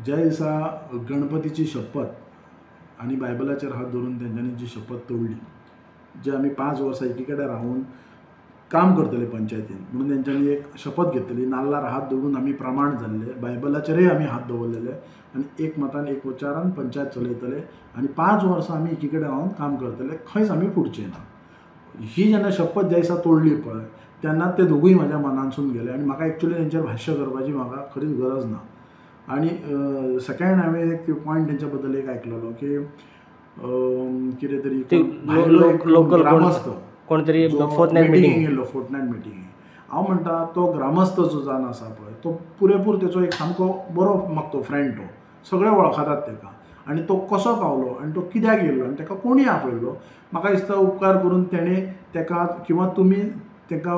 ज्या दिसा गणपतीची शपथ आनी बायबलाचेर हात धरून तेंच्यांनी जी शपथ तोडली, जे आमी 5 वर्सां एकी कडेन रावन काम करतले पंचायतीन म्हणून तेंच्यांनी एक शपथ घेतली, नाल्लार हात दवरून आमी प्रमाण जाल्ले, बायबलाचेरय आमी हात दवरलेले आनी एक मतान एक विचारान पंचायत चलयतले आनी 5 वर्सां आमी एकी कडेन रावन काम करतले, खंयच आमी फुटचे ना. ही जेन्ना शपथ ज्या दिसा तोडली पळय तेन्ना ते दोगूय म्हाज्या मनांतसून गेले आनी म्हाका एक्चुअली तेंचेर भाश्य करपाची म्हाका खरीच गरज ना. आनी सेकेंड हांवें एक पॉयंट तेंच्या बद्दल एक आयकलेलो की कितें तरी ग्रामस्थ कोण तरी फोर्टनायट मिटींग गेल्लो, फोर्टनायट मिटींग. हांव म्हणटा तो ग्रामस्थ जो जावन आसा पळय तो पुरेपूर तेचो एक सामको बरो म्हाका तो फ्रेंड, तो सगळे वळखतात तेका आनी तो कसो पावलो आनी तो कित्याक येयल्लो आनी तेका कोणी आपयल्लो, म्हाका दिसता उपकार करून तेणें तेका किंवा तुमी तेका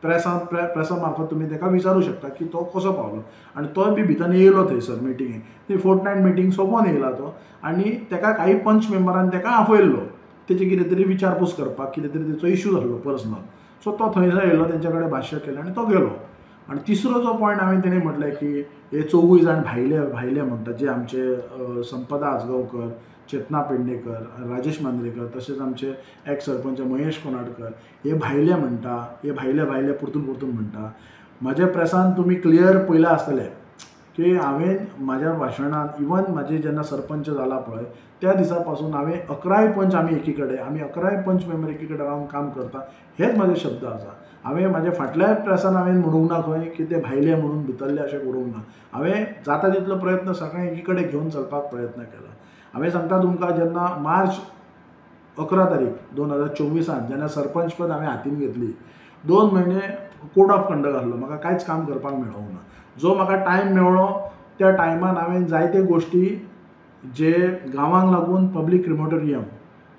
प्रेसा मार्फत तुमी तेका विचारूं शकता की तो कसो पावलो आनी तोय बी भितर येयलो थंयसर मिटिंगेक, ती फोर्टनायट मिटींग सोंपोवन येयला तो आनी तेका काही पंच मेंबरान तेका आपयल्लो तेची कितें तरी विचारपूस करपाक, कितें तरी तेचो इशू जाल्लो पर्सनल. सो तो थंयसर येयलो, तेंच्या कडेन भाश्य केलें आनी तो गेलो. आनी तिसरो जो पॉयंट हांवें तेणें म्हटलें की हे चौगूय जाण भायले भायले म्हणटा, जे आमचे संपदा आजगांवकर, चेतना पेडणेकर, राजेश मांद्रेकर, तशेंच आमचे एक्स सरपंच महेश कोनाडकर, हे भायले म्हणटा, हे भायले भायले परतून परतून म्हणटा. म्हज्या प्रेसान तुमी क्लियर पयलां आसतलें की हांवें म्हाज्या भाशणान इवन म्हाजे जेन्ना सरपंच जाला पळय त्या दिसा पासून हांवें 11 पंच आमी एकी कडेन, आमी 11 पंच मेंबर एकी कडेन रावन काम करता, हेच म्हाजे शब्द आसा. हांवें म्हाज्या फाटल्या प्रेसान हांवें म्हणूंक ना खंय की ते भायले म्हणून भितरले अशें करूंक ना. हांवें जाता तितलो प्रयत्न सगळ्यांक एकी कडेन घेवन चलपाक प्रयत्न केला. हांवें सांगता तुमकां जेन्ना मार्च 11 तारीख 2024 जेन्ना सरपंच पद हांवें हातीन घेतली, 2 म्हयने कोड ऑफ कंडक्ट आसलो, म्हाका कांयच काम करपाक मेळोंक ना. जो म्हाका टायम मेळ्ळो त्या टायमान हांवें जायते गोश्टी जे गांवांक लागून पब्लीक क्रिमोटोरियम,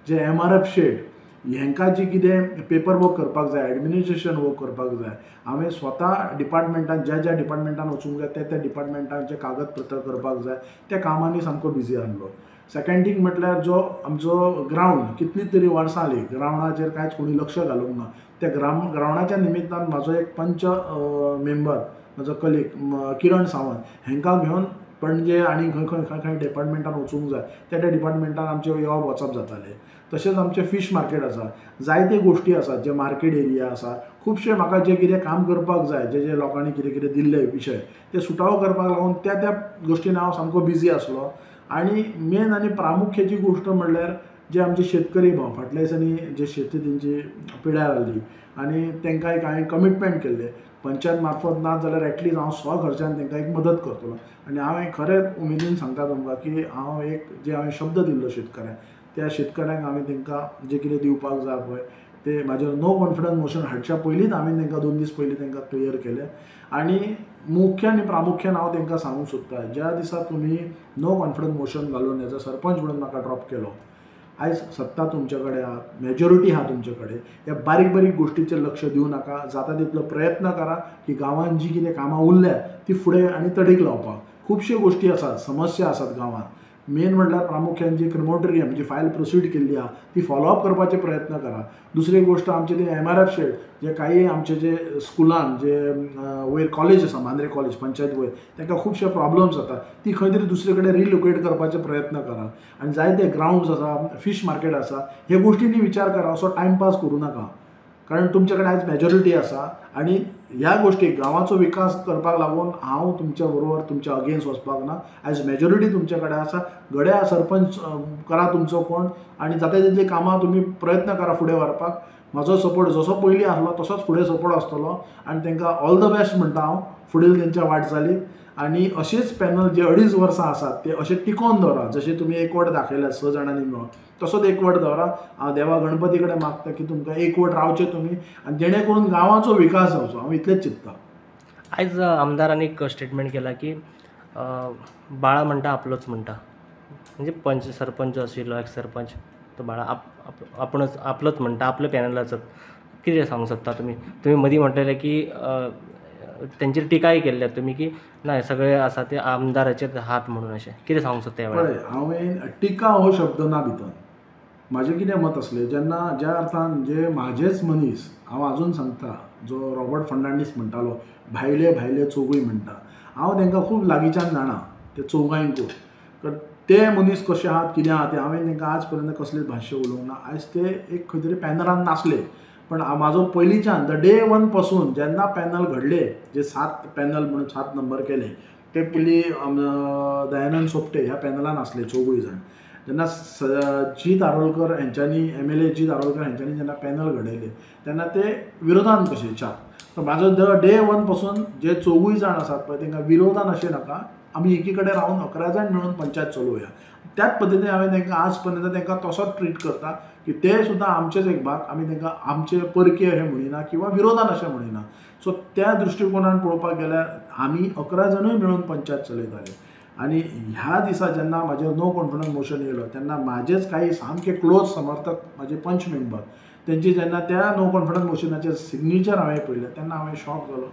जे MRF shade, हेंकां जी कितें पेपर वर्क करपाक जाय, एडमिनिस्ट्रेशन वर्क करपाक जाय, हांवें स्वता डिपार्टमेंटान ज्या ज्या डिपार्टमेंटान वचूंक जाय त्या त्या डिपार्टमेंटांचे कागदपत्र करपाक जाय, त्या कामांनी सामको बिजी आसलो. सेकेंड थींग म्हटल्यार जो आमचो ग्रावंड कितली तरी वर्सां जालीं ग्रावंडाचेर कांयच कोणी लक्ष घालूंक ना. त्या ग्रावंडाच्या निमित्तान म्हाजो एक पंच मेंबर, म्हजो कलीग किरण सावंत हेंकां घेवन पणजे आनी खंय खंय खंय खंय डिपार्टमेंटान वचूंक जाय त्या त्या डिपार्टमेंटान आमचें येवप वचप जातालें. तशेंच आमचें फीश मार्केट आसा, जायते गोश्टी आसात जे मार्केट एरिया आसा, खुबशे म्हाका जे कितें काम करपाक जाय, जे जे लोकांनी कितें कितें दिल्ले विशय ते सुटावो करपाक लागून त्या त्या गोश्टीन हांव सामको बिजी आसलो. आनी मेन आनी प्रामुख्याची गोश्ट म्हणल्यार जे आमचे शेतकरी भाव फाटल्या दिसांनी जे शेती तेंची पिड्यार जाल्ली आनी तेंकां एक हांवें कमिटमेंट केल्लें पंचायत मार्फत ना जाल्यार एटलीस्ट हांव स्वखर्चान तेंकां एक मदत करतलो. आनी हांवें खरेंच उमेदीन सांगता तुमकां की हांव एक जे हांवें शब्द दिल्लो शेतकऱ्यांक, त्या शेतकऱ्यांक हांवें तेंकां जें कितें दिवपाक जाय पळय ते म्हाजेर नो कॉन्फिडन्स मोशन हाडच्या पयलींच हांवें तेंकां 2 दीस पयलीं तेंकां क्लियर केलें. आनी मुख्य आनी प्रामुख्यान हांव तेंकां सांगूंक सोदता, ज्या दिसा तुमी नो कॉन्फिडन्स मोशन घालून एज अ सरपंच म्हणून म्हाका ड्रॉप केलो, आयज सत्ता तुमचे कडेन आहा, मेजॉरिटी आहा तुमचे कडेन, ह्या बारीक बारीक गोश्टीचेर लक्ष दिवं नाका, जाता तितलो प्रयत्न करा की गांवांत जी कितें कामां उरल्या ती फुडें आनी तडीक लावपाक. खुबश्यो गोश्टी आसात, समस्या आसात गांवांत, मेन म्हटल्यार प्रामुख्यान जी क्रिमोटोरियम जी फायल प्रोसीड केल्ली आहा ती फॉलोअप करपाचे प्रयत्न करा. दुसरी गोश्ट आमचे ते MRF shade जे काही आमचे जे स्कुलान जे वयर कॉलेज आसा, मांद्रे कॉलेज पंचायत वयर, तांकां खुबशे प्रॉब्लम्स जाता, ती खंय तरी दुसरे कडेन रिलोकेट करपाचे प्रयत्न करा. आनी जायते ग्रावंड्स आसा, फीश मार्केट आसा, हे गोश्टींनी विचार करा, असो टायमपास करूं नाका, कारण तुमचे कडेन आयज मेजॉरिटी आसा आनी ह्या गोश्टीक गांवाचो विकास करपाक लागून हांव तुमच्या बरोबर तुमच्या अगेन्स्ट वचपाक ना. आयज मेजॉरिटी तुमचे कडेन आसा, घड्या सरपंच करा तुमचो कोण आनी जाता तितलीं कामां तुमी प्रयत्न करा फुडें व्हरपाक. म्हाजो सपोर्ट जसो पयलीं आसलो तसोच फुडें सपोर्ट आसतलो आनी तांकां ऑल the best म्हणटा हांव फुडें तेंच्या वाटचालीक. आनी अशेंच पॅनल जे 2.5 वर्सां आसात ते अशें टिकोवन दवरा, जशें तुमी एकवट दाखयला 6 जाणांनी मेळून तसोच एकवट दवरा. हांव देवा गणपती कडेन मागता की तुमकां एकवट रावचें तुमी आनी जेणे करून गांवाचो विकास जावचो, हांव इतलेंच चिंत्ता. आयज आमदारान एक स्टेटमेंट केला की बाळा म्हणटा आपलोच म्हणटा, म्हणजे पंच सरपंच आशिल्लो एक्स सरपंच तो बाळा आपणच आपलोच म्हणटा, आपल्या पॅनलाचो. कितें सांगूंक सोदता तुमी? तुमी मदीं म्हणटले की तेंचेर टिकाय केल्ल्या तुमी की ना सगळे आसा ते आमदाराचेर हात म्हणून, अशें कितें सांगूंक सोदता ह्या वेळार? पळय, हांवें टिका हो शब्द ना भितर. म्हाजें कितें मत आसलें जेन्ना ज्या अर्थान जे म्हाजेच मनीस, हांव आजून सांगता, जो रॉबर्ट फर्नांडीस म्हणटालो भायले भायले चौगूय म्हणटा, हांव तांकां खूब लागींच्यान जाणा ते चौगांयकूय, कारण ते मनीस कशे आहात कितें आहा ते हांवें तांकां आज पर्यंत कसलेच भाश्य उलोवंक ना. आयज ते एक खंय तरी पॅनलान नासले, पण म्हाजो पयलींच्यान the day one पासून जेन्ना पॅनल घडले, जे 7 पॅनल म्हणून 7 नंबर केले ते पयलीं दयानंद सोपटे ह्या पॅनलान आसले चौगूय जाण. जेन्ना जीत आरोलकर हेंच्यांनी MLA Jeet Arolkar हेंच्यांनी जेन्ना पॅनल घडयले तेन्ना ते विरोधान कशे 4. तर म्हाजो the day one पासून जे चौगूय जाण आसात पळय तांकां विरोधान अशें नाका, आमी एकी कडेन रावन 11 जाण मेळून पंचायत चलोवया. त्याच पद्दतीन हांवें तांकां आज पर्यंत तांकां तसोच ट्रीट करता की ते सुद्दां आमचेच एक भाग, आमी तांकां आमचे परकी अशें म्हणिना किंवा विरोधान अशें म्हणिना. सो त्या दृश्टिकोणान पळोवपाक गेल्यार आमी 11 जाणूय मेळून पंचायत चलयताले. आनी ह्या दिसा जेन्ना म्हाजेर नो कॉन्फिडन्स मोशन येयलो तेन्ना म्हाजेच काही सामके क्लोज समर्थक म्हाजे पंच मेंबर तेंची जेन्ना त्या नो कॉन्फिडन्स मोशनाचेर सिग्नेचर हांवें पळयलें तेन्ना हांवें शॉक जालो.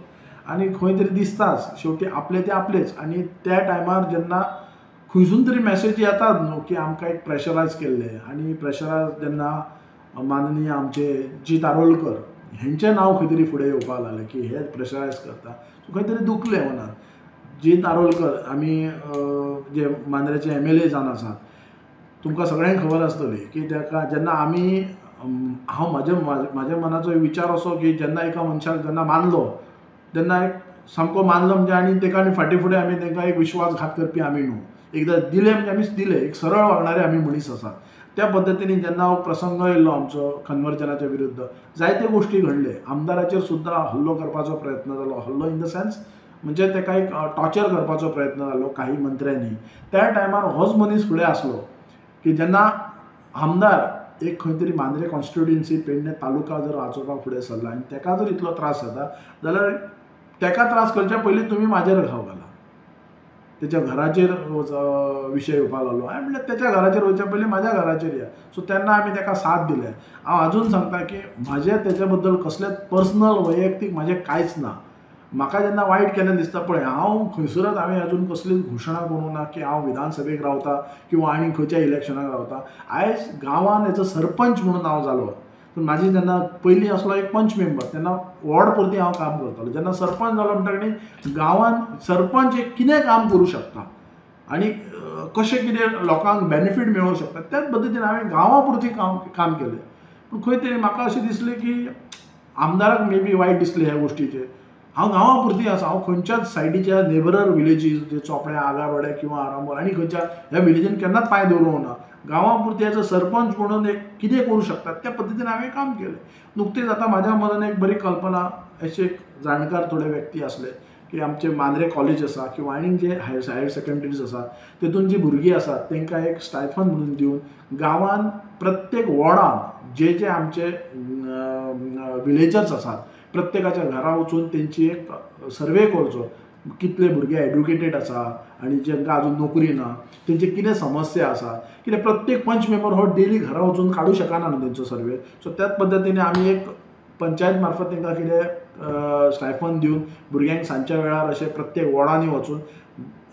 आनी खंय तरी दिसताच शेवटी आपले ते आपलेच. आनी त्या टायमार जेन्ना खंयसून तरी मॅसेज येतात न्हू की आमकां एक प्रेशरायज केल्लें, आनी प्रेशरायज जेन्ना माननीय आमचे जीत आरोलकर हेंचें नांव खंय तरी फुडें येवपाक लागलें की हे प्रेशरायज करता, सो खंय तरी दुखलें मनान. जीत आरोलकर आमी जे मांद्रेचे MLA जावन आसात, तुमकां सगळ्यांक खबर आसतली की ताका जेन्ना आमी हांव म्हाज्या मनाचो विचार असो की जेन्ना एका मनशाक जेन्ना मानलो तेन्ना एक सामको मानलो म्हणजे आनी ताका आनी फाटीं फुडें आमी तांकां एक विश्वासघात करपी आमी न्हू. एकदां दिलें म्हणजे आमी दिलें, एक सरळ वागणारे आमी मनीस आसात. त्या पद्दतीन जेन्ना हो प्रसंग येयलो आमचो कन्वर्जनाच्या विरुद्ध, जायते गोश्टी घडले. आमदाराचेर सुद्दां हल्लो करपाचो प्रयत्न जालो, हल्लो इन the sense म्हणजे ताका एक टॉर्चर करपाचो प्रयत्न जालो काही मंत्र्यांनी. त्या टायमार होच मनीस फुडें आसलो की जेन्ना आमदार एक खंय तरी मांद्रे कॉन्स्टिट्युएन्सी पेडणे तालुका जर वाचोवपाक फुडें सरला आनी ताका जर इतलो त्रास जाता जाल्यार ताका त्रास करच्या पयलीं तुमी म्हाजेर घाव घाला. तेच्या घराचेर विशय येवपाक लागलो, हांवें म्हणलें तेच्या घराचेर वयच्या पयलीं म्हाज्या घराचेर या. सो तेन्ना आमी ताका साथ दिले. हांव आजून सांगता की म्हाजें तेच्या बद्दल कसलेंच पर्सनल वैयक्तीक म्हाजें कांयच ना. म्हाका जेन्ना वायट केन्ना दिसता पळय, हांव खंयसरच हांवें अजून कसलीच घोशणा करूंक ना की हांव विधानसभेक रावता किंवा आनी खंयच्या इलेक्शनाक रावता. आयज गांवांत एज अ सरपंच म्हणून हांव जालो, पूण म्हाजी जेन्ना पयलीं आसलो एक पंच मेंबर तेन्ना वॉर्ड पुरती हांव काम करतालो. जेन्ना सरपंच जालो म्हणटकीर गांवांत सरपंच एक कितें काम करूं शकता आनी कशें कितें लोकांक बेनिफीट मेळोवंक शकता त्याच पद्दतीन हांवें गांवा पुरती काम केलें. पूण खंय तरी म्हाका अशें दिसलें की आमदाराक मे बी वायट दिसलें ह्या गोश्टीचें. हांव गांवा पुरती आसा, हांव खंयच्याच सायडीच्या नेबरर विलेजीस जे चोपड्या, आगारवाड्या किंवा आरांबोल आनी खंयच्या ह्या विलेजीन केन्नाच पांय दवरूंक ना. गांवा पुरती एज अ सरपंच म्हणून एक कितें करूं शकता त्या पद्दतीन हांवें काम केलें. नुकतीच आतां म्हाज्या मनान एक बरी कल्पना, अशे एक जाणकार थोडे व्यक्ती आसले की आमचे मांद्रे कॉलेज आसा किंवा आनीक जे हायर सेकंडरीज आसा तेतून जी भुरगीं आसात तांकां एक स्टायफन म्हणून दिवन गांवान प्रत्येक वॉर्डान जे जे आमचे विलेजर्स आसात प्रत्येकाच्या घरा वचून तेंची एक सर्वे करचो, कितले भुरगे एड्युकेटेड आसा आनी जांकां अजून नोकरी ना तेंची कितें समस्या आसा, कित्याक प्रत्येक पंच मेंबर हो डेली घरा वचून काडूं शकना न्हू तेंचो सर्वे. सो त्याच पद्दतीन आमी एक पंचायत मार्फत तांकां कितें स्टायफन दिवन भुरग्यांक सांजच्या वेळार अशें प्रत्येक वॉर्डांनी वचून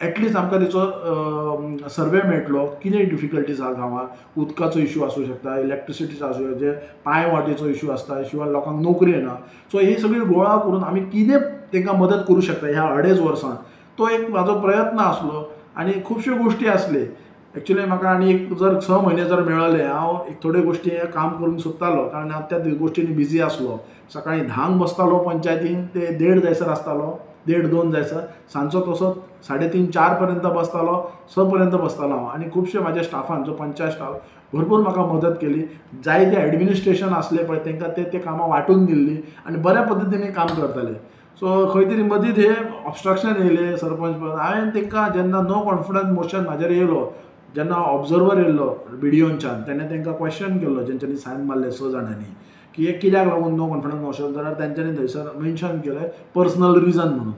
एटलिस्ट आमकां तेचो सर्वे मेळटलो, कितें डिफिकल्टीज आसा गांवांत, उदकाचो इशू आसूं शकता, इलेक्ट्रिसिटीचो आसूं शकता, जे पांय वाटेचो इशू आसता, शिवाय लोकांक नोकरी ना. सो ही सगळी गोळा करून आमी कितें तांकां मदत करूं शकता ह्या 2.5 वर्सांत, तो एक म्हाजो प्रयत्न आसलो. आनी खुबश्यो गोश्टी आसले एक्चुअली म्हाका आनी एक जर 6 म्हयने जर मेळले हांव एक थोड्यो गोश्टी काम करूंक सोदतालो, कारण हांव त्या गोश्टींनी बिजी आसलो. सकाळीं 10 बसतालो पंचायतीन ते 1:30 जायसर आसतालो, 1:30-2 जायसर, सांजचो तसोच 3:30-4 पर्यंत बसतालो, 6 पर्यंत बसतालो हांव. आनी खुबशे म्हाज्या स्टाफान, जो पंचायत स्टाफ, भरपूर म्हाका मदत केली. जायते एडमिनिस्ट्रेशन आसले पळय तांकां ते कामां वांटून दिल्लीं आनी बऱ्या पद्दतीन काम करताले. सो खंय तरी मदींच हे ऑबस्ट्रक्शन येयलें सरपंच पद. हांवें तांकां जेन्ना नो कॉन्फिडन्स मोशन म्हाजेर येयलो, जेन्ना ऑब्जर्वर येयल्लो बीडीओनच्यान, तेन्ना तांकां क्वेश्चन केल्लो जेंच्यांनी सायन मारले 6 जाणांनी की हे कित्याक लागून नो कॉन्फिडन्स मोशन, जाल्यार तेंच्यांनी थंयसर मेन्शन केलें पर्सनल रिजन म्हणून.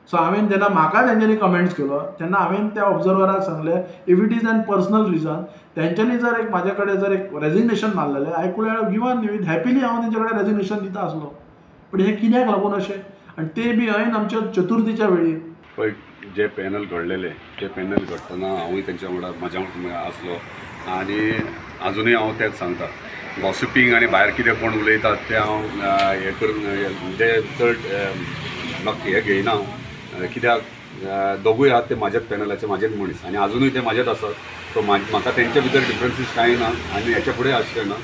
सो हांवें जेन्ना म्हाका तेंच्यांनी कमेंट्स केलो तेन्ना हांवें त्या ऑब्जर्वराक सांगलें, if it is an personal reason, तेंच्यांनी जर एक म्हाजे कडेन जर एक resignation मारलेलें, I could have given with happily, हांव तेंचे कडेन रेजिग्नेशन दिता आसलो. पूण हें कित्याक लागून अशें, आनी ते बी ऐन आमच्या चतुर्थीच्या वेळी. पळय जे पॅनल घडलेले ते पॅनल घडटना हांवूय तेंच्या वांगडा म्हज्या वांगडा आसलो आनी आजुनूय हांव तेंच सांगता, गॉसिपींग आनी भायर कितें कोण उलयतात तें हांव हें करून म्हणजे चड म्हाका हें घेयना हांव, कित्याक दोगूय आहात ते म्हाज्याच पॅनलाचे म्हाजेच मनीस आनी आजुनूय ते म्हाजेच आसात. सो म्हाका तेंच्या भितर डिफरन्सीस कांय ना आनी हेच्या फुडें आसचें ना.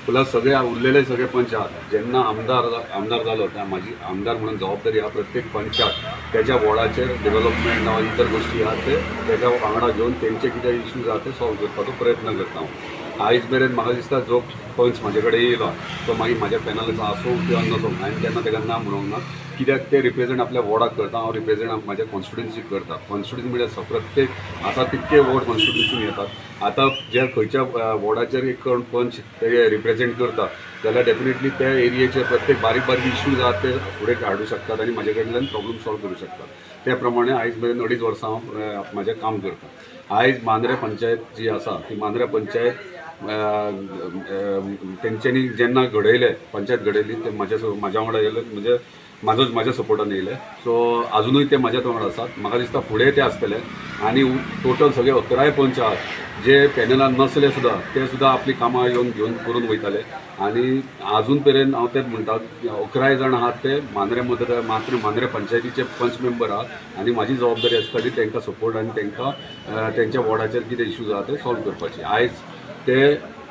प्लस सगळे उरलेले सगळे पंच आहात जेन्ना आमदार जालो त्या म्हाजी आमदार म्हणून जबाबदारी आहा प्रत्येक पंचाक तेज्या वॉर्डाचेर डेव्हलपमेंट जावं इतर गोश्टी आहात ते तेज्या वांगडा घेवन तेंचे कितें इश्यूज आहा ते सॉल्व करपाचो प्रयत्न करता हांव. आयज मेरेन म्हाका दिसता जो पंच म्हाजे कडेन येयलो तो मागीर म्हाज्या पॅनलाचो आसूं किंवा नासूं हांवें केन्ना तेका ना म्हणूंक ना, कित्याक ते रिप्रेजेंट आपल्या वॉर्डाक करता, हांव रिप्रेजेंट म्हाज्या कॉन्स्टिट्युन्सीक करता. कॉन्स्टिट्युन्सी म्हळ्यार प्रत्येक आसा तितके वॉर्ड कॉन्स्टिट्युन्सीन येतात. आतां ज्या खंयच्या वॉर्डाचेर एक कोण पंच ते रिप्रेजेंट करता जाल्यार डेफिनेटली त्या एरियेचे प्रत्येक बारीक बारीक इश्यूज आहात ते फुडें हाडूं शकतात आनी म्हाजे कडल्यान प्रॉब्लम सॉल्व करूं शकतात. त्या प्रमाणे आयज मेरेन 2.5 वर्सां हांव म्हाजें काम करता. आयज मांद्रे पंचायत जी आसा ती मांद्रे पंचायत तेंच्यांनी जेन्ना घडयलें पंचायत घडयली ते म्हाज्या वांगडा येयले, म्हणजे म्हाज्या सपोर्टान येयले. सो आजुनूय ते म्हाज्याच वांगडा आसात. म्हाका दिसता फुडें ते आसतले आनी टोटल सगळे 11 पंच आहात जे पॅनलान नसले सुद्दां ते सुद्दां आपली कामां येवन घेवन करून वयताले. आनी आजून मेरेन हांव तेच म्हणटा 11 जाण आहात ते मांद्रे मतदार मांद्रे पंचायतीचे पंच मेंबर आहात आनी म्हाजी जबाबदारी आसता ती तांकां सपोर्ट आनी तांकां तेंच्या वॉर्डाचेर कितें इश्यूज आहा ते सॉल्व करपाचे.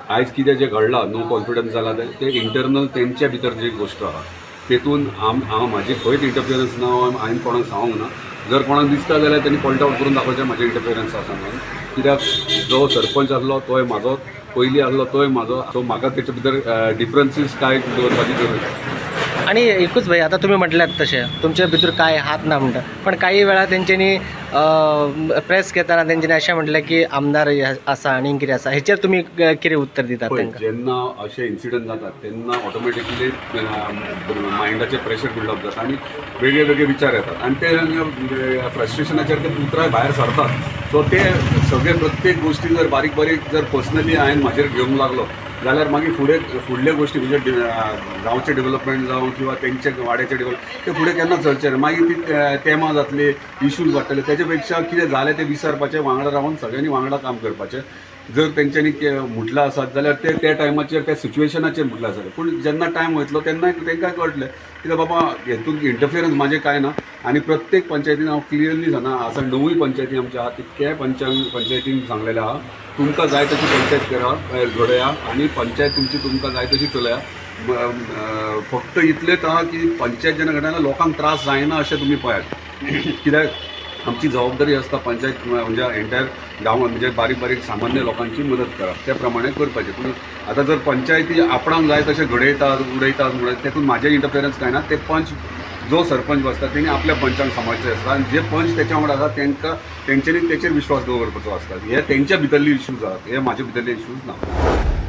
आयज कितें जें घडलां नो कॉन्फिडन्स जाला ते इंटरनल तेंच्या भितर जी गोश्ट आहा तेतून हांव म्हाजी खंयच इंटरफियरन्स ना, हांवें कोणाक सांगूंक ना. जर कोणाक दिसता जाल्यार तेणी पॉयंट आवट करून दाखोवचें म्हाजें इंटरफियरन्स आसा म्हणून, कित्याक जो सरपंच आसलो तोय म्हाजो, पयलीं आसलो तोय म्हाजो. सो म्हाका तेचे भितर डिफरन्सीस कांय दवरपाची गरज ना. आनी एकूच भाई आतां तुमी म्हटल्यात तशें तुमचे भितर कांय हात ना म्हणटा, पण काही वेळा तेंच्यांनी प्रेस घेतना तेंच्यांनी अशें म्हटलें की आमदार आसा आनी कितें आसा, हेचेर तुमी कितें उत्तर दितात तांकां? जेन्ना अशे इन्सिडंट जातात तेन्ना ऑटोमॅटिकली मायंडाचेर प्रेशर बिल्डअप जाता आनी वेगळे वेगळे विचार येतात आनी ते फ्रस्ट्रेशनाचेर ते उतरां भायर सरतात. सो ते सगळे प्रत्येक गोश्टी जर बारीक बारीक जर पर्सनली हांवें म्हाजेर घेवंक लागलो जाल्यार मागीर फुडें फुडले गोश्टी म्हणजे गांवचें डेव्हलपमेंट जावं किंवा तेंचे वाड्याचें डेव्हलप ते फुडें केन्ना चलचें ना. मागीर ती तेमां जातली, इश्यूज वाडटले. तेजे पेक्षा कितें जालें तें विसरपाचें, वांगडा रावन सगळ्यांनी वांगडा काम करपाचें. जर तेंच्यांनी म्हटलां आसत जाल्यार ते त्या टायमाचेर त्या सिच्युएशनाचेर म्हटलां आसत, पूण जेन्ना टायम वयतलो तेन्ना तांकां कळटलें कित्याक बाबा हेतून इंटरफियरन्स म्हाजें कांय ना. आनी प्रत्येक पंचायतीन हांव क्लियरली सांगना, आसा 9 पंचायती आमच्या आहा तितक्याय पंचायतीन सांगलेलें आहा तुमकां जाय तशी पंचायत करा घडया आनी पंचायत तुमची तुमकां जाय तशी चलया. फक्त इतलेंच आहा की पंचायत जेन्ना घडयना लोकांक त्रास जायना अशें तुमी पळयात, कित्याक आमची जबाबदारी आसता पंचायत म्हणजे एंटायर गांवांत म्हणजे बारीक बारीक सामान्य लोकांची मदत करप त्या प्रमाणे करपाचें. पूण आतां जर पंचायती आपणाक जाय तशें घडयतात उडयतात म्हणून तेतून म्हाजें इंटरफियरन्स कांय ना. ते पंच जो सरपंच बसता तेणी आपल्या पंचांक सांबाळचें आसता आनी जे पंच तेच्या वांगडा आसा तांकां तेंच्यांनी तेचेर विश्वास दवरपाचो आसता. हे तेंच्या भितरले इश्यूज आहात, हे म्हाजे भितरले इश्यूज ना.